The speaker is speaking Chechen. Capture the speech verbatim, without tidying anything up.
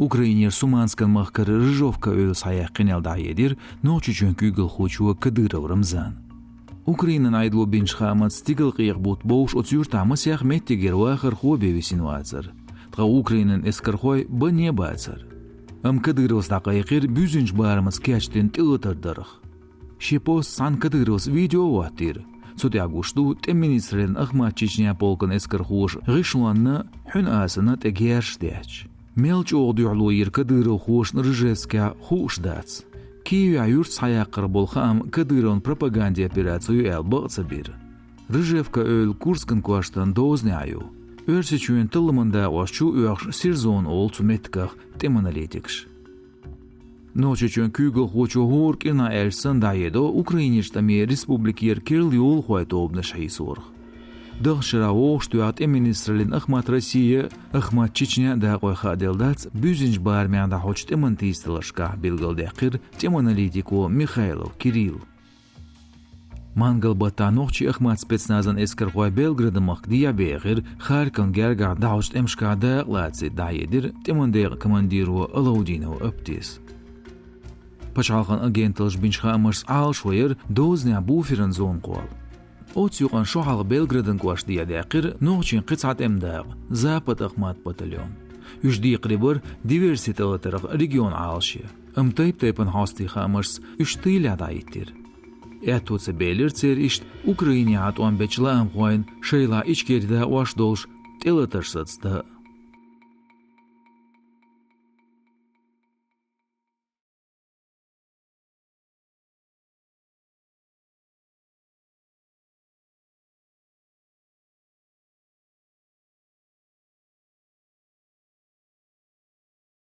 Украинера Суманскан махкара Рыжовка эвла схьаяьккха къинел дӀахьедира Нохчийчоьнан куьйгалхочо Кадыров Рамзана. Украинан Ӏедало бинчу хаамца, стигалкъекъа бутт бовш оцу юьртахь масех меттигера вахархо бен висина вацара. Ткъа Украинан эскархой банне а бацара. Амма Кадыровс дӀакхайкхира буьззинчу барамца кечдина тӀелатар дарх. Шен постца цхьаьна Кадыровс видео а хӀоттийра. Цу тӀехь гуш ду тӀеман министраллин Ахмат Чечня полкан эскархоша гӀишлонна, хьуьнан асанна тӀе герзаш детташ. Мел чӀогӀа дуьхьало йира кадыровхошна Рыжевскехь, хууш дац. Киевехь юьртах схьаяккхарх болу хаам Кадыровн пропагандин операци ю аьлла бакъ ца бира. Рыжевка эвла Курскан коштан дозанехь ю. Оьрсийчоьнан талламан дакъош чу а оьхуш, Сирзона олу цу меттигах тӀеман аналитикаша. Нохчийчоьнан куьйгалхочо хӀора кӀирнахь аьлча санна дӀахьедо Украинерчу тӀаме республикера керла йолахойн тобанаш хьийсорах. Даханчу шарахь вовшахтоьхна тӀеман министраллин Ахмат Россия а, Ахмат Чечня а дакъой хааделла дац буьззинчу барамехь дӀахьочу тӀеман тийсадаларшкахь, билгалдаьккхира тӀеман аналитико Михайлов Кирилла. Мангал-баттахь нохчийн Ахмат спецназан эскархой Белгородан махка дехьабехира, Харьковн гергахь дӀахьочу тӀемашкахь дакъа лацийта дӀахьедира тӀеман декъан командиро Алаудинов Аптис. Пачхьалкхан агенталлаша бинчу хаамашца Ӏалашо яра дозанехь буферан зона кхолла. Оцу юкъана шо хьалха Белгородан кӀоштан дехьадаьккхира нохчийн кхин цхьа тӀеман дакъа, Запад-Ахмат батальон. Уьш декхаре бара диверси тӀелатарх регион Ӏалашъян. Амма тайп-тайпана хьостийн хаамашца уьш тылехь дӀахӀиттира. Аьтто ца белира церан иштта Украинехьа тӀом бечу лаамхойн шайлахь Ичкерин дакъош долуш тӀелатар сацдан.